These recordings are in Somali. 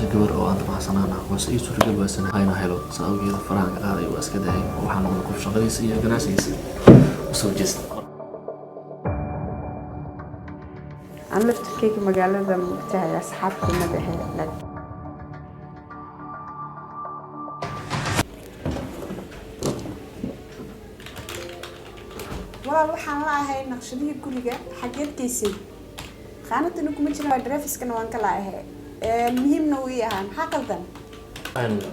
Hasha gabar oo aan damacsanaan hoose ii suuragal waasana ayna helo, saa awgeeda farahan ka qaaday, waa iska daayay oo waxaa noqday qof shaqadiisa iyo ganacsigiisa usoo jeesta. Aan laftirkeyga magaalada mugtahay asxaabta madaxe. Walaal, waxaan la ahay naqshadihii guriga, xageed geysay? Khaanadana kuma jira, drefiskana waan ka laahe, muhiimna wuu ii ahaa. Maxaa qaldan?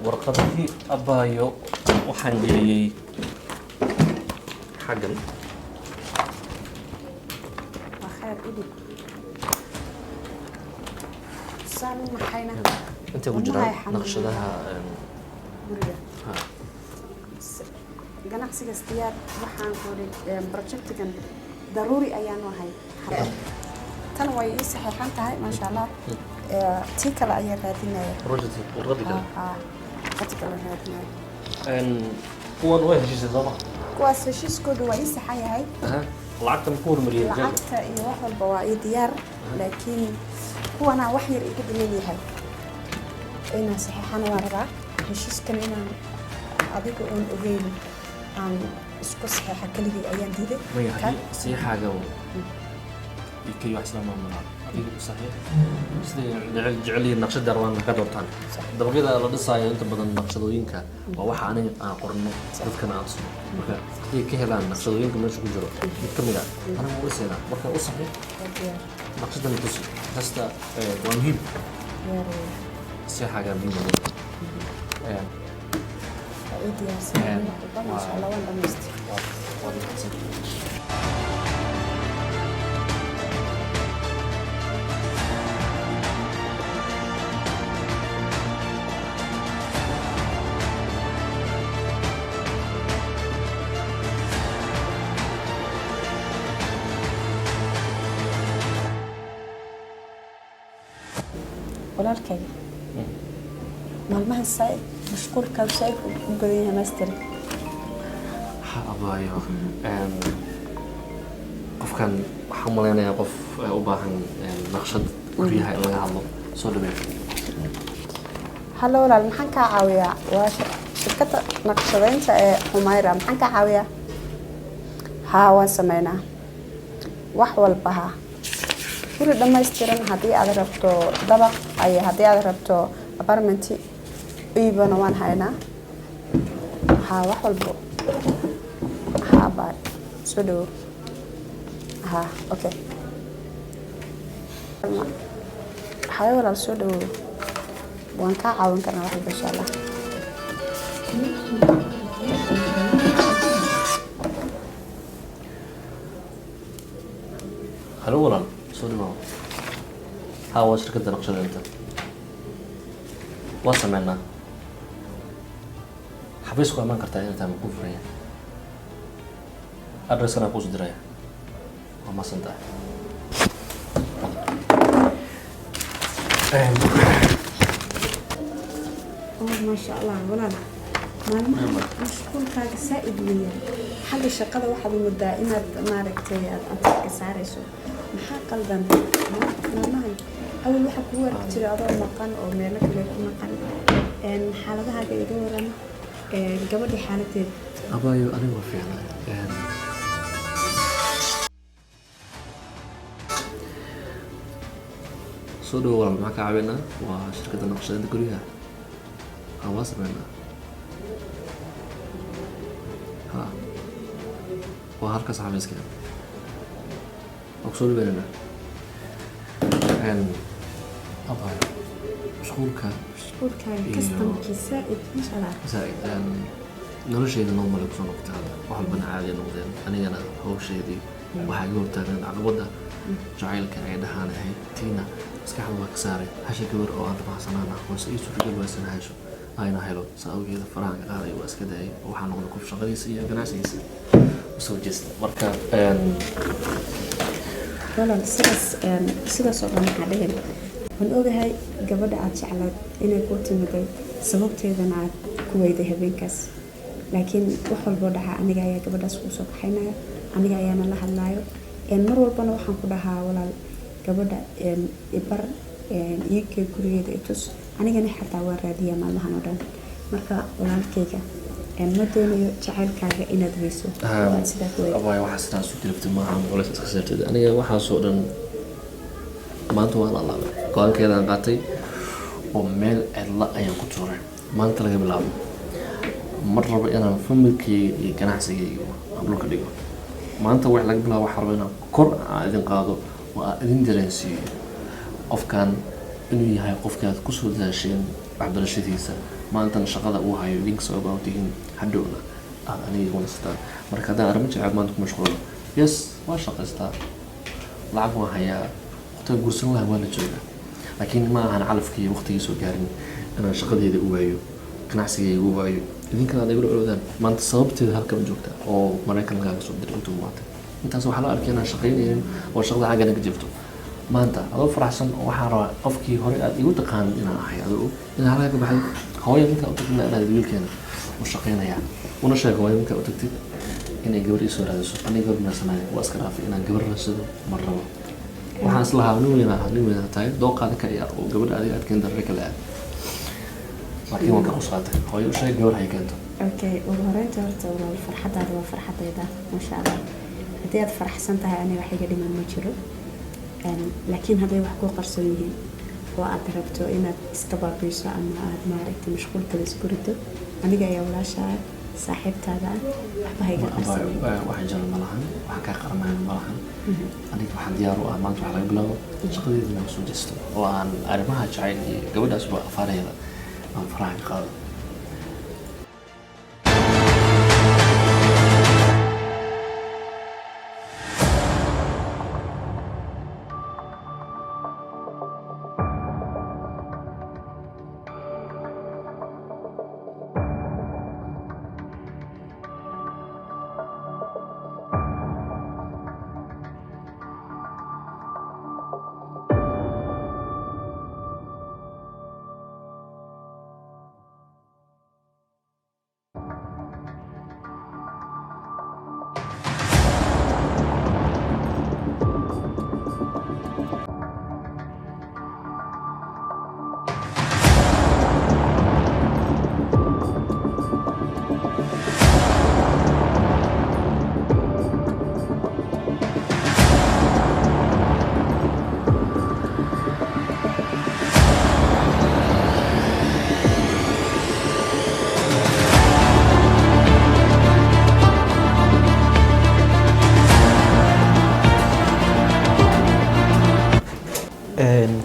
Warqadihii abaayo waxaan geliyey xaggan. Waa khayr, idhib saan u maxayna. Intay ku Wadnaha jiraan ay xanuunayaan. Naqshadaha guriga. Ha. Ganacsigaas diyaar waxaan ku iri projectigan daruuri ayaanu ahay. Tan way ii saxiixan tahay, maasha Allah. Tii kale ayaa raadinaya. Project warqadii kale. Warqadii kale raadinaya. Kuwan waa heshiisay sooma? Kuwaas heshiiskoodu waa ii saxan yahay. Lacagta ma ku hormariyeen jeega? Lacagta iyo wax walba waa ii diyaar, laakiin kuwanaa wax yar iga dhiman yahay. Inaan saxiixana waan rabaa, heshiiskan inaan adiga oon ogeyn aan isku saxiixa keligii ayaan diiday. Maya, haddii saxiixaaga iyo kay wax isla maamulaan, adiga u saxiix, siday jecel jecel yihiin naqshada rabaan ka doortaan. Dabaqyada la dhisaayo inta badan naqshadooyinka waa waxa aniga aan qorno, dadkana aan tusno. Marka haday ka helaan naqshadooyinka meesha ku jiro mid ka mid ah, aniga u dhisaynaa. Marka u saxiix. Waa diyaar. Naqshadana tusi kasta, waa muhiim. Diyaar weeye. Saxiixaaga muhiim ah. Waa ii diyaarsan yahay wax walba, maasha Allah, waan dhamaystay. Waa mahadsan. Walaalkayga, maalmahan saaid mashquulkaa saaid u badan yahay, master. Ha abaayo, qofkan waxaan u malaynayaa qof u baahan naqshad guryaha in laga hadlo. Soo dhaweey. Hallo walaal, maxaan kaa caawiyaa? Waa shirkadda naqshadeynta ee Humayra. Maxaan kaa caawiyaa? Haa, waan sameynaa wax walba. Haa, guri dhammaystiran haddii aad rabto, dabaq ay haddii aad rabto, apartmenti iibana waan haynaa. Haa, wax walbo. Haa, bye, soo dhawow. Haa, okay. Haye walaal, soo dhawow, waan kaa caawin karnaa wax walba, insha Allah. Halo walaal, soo dhawaaw. Haa, waa shirkadda naqshadeynta, waa sameynaa. Xafiisku imaan kartaa intaan ku furaya, addresskana kuusu diraya. Waa mahadsan tahay. Oh, maasha Allah walaal, maalmahan mashquulkaaga saa'id weeyaan. Xagga shaqada waxaad moodaa inaad maaragtay aad antarka saarayso. Maxaa qaldan maalmahan? Awal waxaa kugu arki jiray adoo maqan oo meelo kale ku maqan. Xaaladahaaga iga waran. Gabadhii xaaladeed? Abaayo, aniga waa fiicnay. Soo dhawo walaal, maxaa kaa caawinaa? Waa shirkadda naqshadeynta guryaha. Ha, waa sameynaa. Ha, waa halkaas xafiiska, waa kusoo dhaweynanaa. Abaayo, mashquulka mashquulkaaga iyo kastamkii saa'id, maasha Allah. Zaaid nolosheyda normal ay kusoo noqotay hadda, wax walbana caadi ay noqdeen. Anigana hawsheedii waxaa iga hortaagan caqabadda jacaylka ay dhahaan ahayd, tiina maskaxda waa ka saaray. Hasha gabar oo aan damacsanaan hoose ii suuragal waasana hesho ayna helo, saa awgeeda farahan ka qaaday, waa iska daayay oo waxaa noqday qof shaqadiisa iyo ganacsigiisa usoo jeesta. Marka walaal, sidaas sidaas oo dhan waxaa dhihin, waan ogahay gabadha aad jeclaad inay kuu timiday, sababteedana aad ku weyday habeenkaas. Laakiin wax walboo dhaca aniga ayaa gabadhaas kuu soo kaxaynaya, aniga ayaana la hadlaayo. Mar walbana waxaan ku dhahaa, walaal, gabadha ibar, iigee gurigeeda i tus. Anigana xataa waan raadiyaa maalmahan oo dhan. Marka walaalkayga, ma doonayo jacaylkaaga inaad weyso oo aad sidaa ku weydo. Abaayo, waxaa sidaas u kaliftay maaha culays iska saartid. Aniga waxaasoo dhan maanta waan laalaabay, go-aankeedaan qaatay oo meel cidla ayaan ku tuuray. Maanta laga bilaabo ma rabo inaan familkayga iyo ganacsigayga aan dhulka dhigo. Maanta wax laga bilaabo waxaan rabo inaan kor aan idin qaado oo aan idin dareensiiyo qofkan inuu yahay qofkii aad kusoo dadaasheen waxbarashadiisa, maantana shaqada uu hayo idinka sabab aa u tihiin, hadhowna aad aniga igu nasataan. Marka haddaan arrimo jecel maanta ku mashquulo, yes, waa shaqaystaa, lacag waan hayaa, waqtiga guursan lahaa waa la joogaa, laakiin ma ahan calafkii waqtigii soo gaarin inaan shaqadeeda u waayo, ganacsigayga u waayo, idinkana aad igula olodaan. Maanta sababteeda halkan joogta oo Maraykan lagaaga soo diray intuu maatay intaas waxaa la arkay inaan shaqaynaynin oo shaqada xaggana ka jirto. Maanta adoo faraxsan oo waxaan rabaa qofkii hore aad igu taqaanin inaan ahay, adoo og inaan halkaa ka baxay. Hooyo markaa u tagtidna inaad wiilkeena u shaqaynaya una sheeg. Hooyo markaa u tagtid inay gabar iisoo raadiso. Aniga gabar marsanaya waa iska dhaafay, inaan gabar raadsado ma rabo. Waxaan islahaa nin weynaa, nin weynaa tahay, dooqaada ka ciyaar oo gabadha adiga aad keenta rag kale aad, laakiin waan ka qusqaatay. Hooyo u sheeg gabar hay keento. Okay, ugu horeynta horta walaal, farxadaada waa farxadayda, maasha Allah. Haddii aad faraxsan tahay, aniga wax iga dhiman ma jiro. Laakiin hadday wax kuu qarsoon yihiin oo aad rabto inaad iska baabiiso ama aad maaragtay mashquul kale isku rido, aniga ayaa walaashaa saaxiibtaada ah, waxba hayga qarsanin. Wax jira ma lahan, wax kaa qaranaya ma lahan. Aniga waxaan diyaar u ah maanta wax laga bilaabo shaqadeeda inaan soo jeesto oo aan arrimaha jacayl iyo gabadhaasba afaaraheeda aan faraha ka qaado.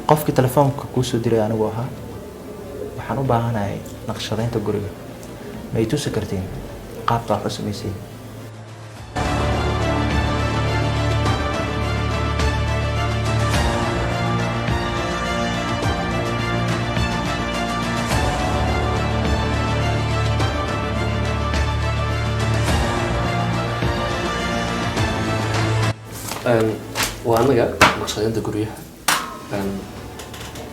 Qofkii telefoonka kuu soo diray anigu ahaa. Waxaan u baahanahay naqshadaynta guriga. Ma i tusi kartiin qaabka wax u samaysay? Waa anaga naqshadeynta guryaha,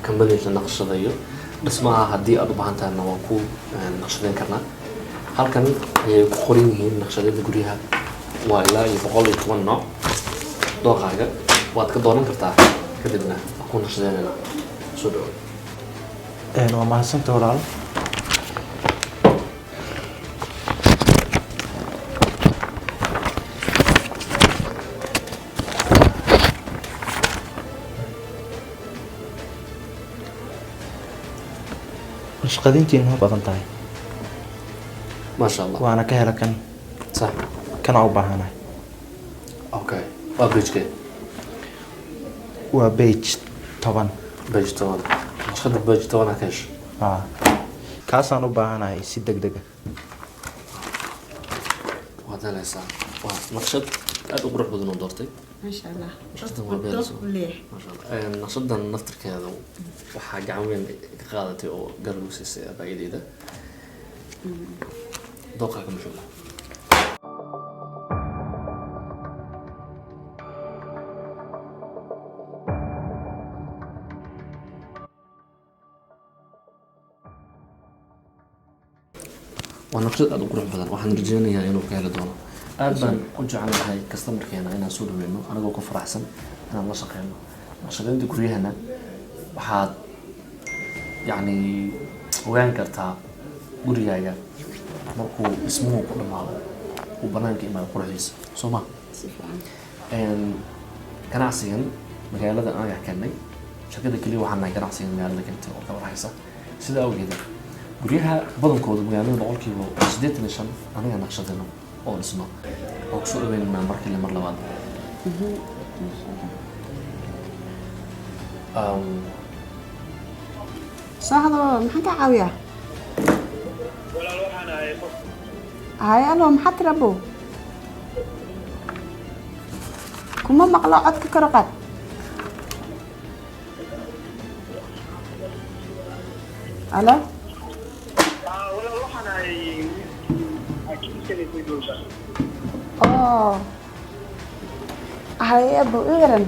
company la naqshadayo dhismaha. Haddii aad u baahan tahayna waan ku naqshadeyn karnaa. Halkan ayay ku qoran yihiin naqshadeynta guryaha, waa ilaa iyo 110 nooc. Dooqaaga waad ka dooran kartaa, kadibna waan ku naqshadeynayna. Soo dhawo. Waa mahadsanta walaal. Naqshadayntiinu waa badan tahay. Maasha Allah. Waana ka hela kan. Sax. Kana u baahanahay. Okay, waa pagekee? Waa page 10. Page 10, naqshada page 10 aa ka hesho. Aa, kaasaan u baahanahay si deg deg ah. Waad helaysaa, waa naqshad aad u qurux badan oo doortay. Maasha Allah. Naqshadan waa beerayso. Maasha Allah. Naqshadan naftirkeeda waxaa gacan weyn ka qaadatay oo garab u siisay abaayadeyda. Dooqaaga muxuu ah? Waa naqshad aad u qurux badan, waxaan rajeynayaa inuu ka heli doono. Aad baan u jecelnahay customerkeena inaan soo dhaweyno, anagoo ku faraxsan inaan la shaqeyno. Naqshadeynta guryahana waxaad Yacni ogaan kartaa gurigaaga markuu dhismuhu ku dhammaado, uu banaanka imaado quruxdiisa, soo ma? Si fiican. Ganacsigan magaalada anaga keennay, shirkadda keliya waxaan nahay ganacsigan magaalada keentay oo ka warhaysa. Sida awgeeda guryaha badankooda magaalada 85% anaga naqshadino oo dhisno oo kusoo dhaweynanaa markile mar labaad. Soo hadal walaal, maxaan kaa caawiyaa? Walaal, waxaan ahay qof. Haye, alo, maxaa tiri abow? Kuma maqlo, codka kor u qaad. Alo. Walaal, waxaan ahay wiilkii dhulka. Oo haye abow, i waran.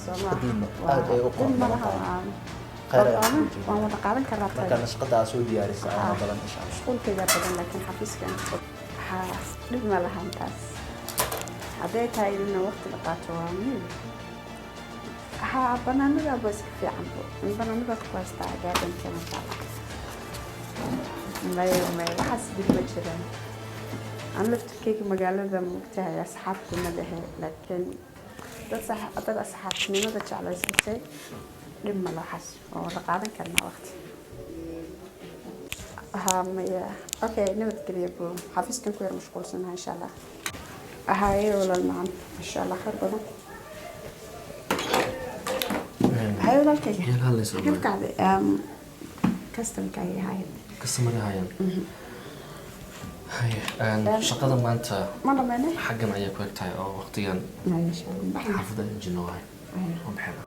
Shaqadiina aad ay u qurux badan tahay. Khayr ayaan kuu jeedinaa. Waan wada qaadan karnaa. Marka nashqada aad soo diyaarisa ayaa badan, insha Allah. Mashquulkayga badan, laakiin xafiiskan ha dhib ma lahan taas. Hadday tahay inna waqti la qaato waa muhiim. Ha, banaanada ba iska fiican bo, in banaanadaad ku haystaa gardenka, masha Allah. May may, waxaas dhib ma jiraan. Aan laftirkeyga magaalada maogtahay asxaabku ma lehe, laakiin dad dad asxaabtinimada jeclaysatay, dhib ma laha waxaas, waa wada qaadan karnaa waqti. Ha, maya, okay, nabadgelyo bro, xafiiskan ku yar mashquulsanaha, insha Allah. Haye walaal macan, insha Allah khayr badan. Haye walaalkayga. Yeel hadlaysa? Xagee ku kacday? Customka ayay ahaayeen. Customer hayaan. Haye, shaqada maanta Ma dhamaynay? xaggan ayaa ku eg tahay oo waqtigan Haye, insha Allah. xaafadda injino wahay. Haye. Waan bixinaa.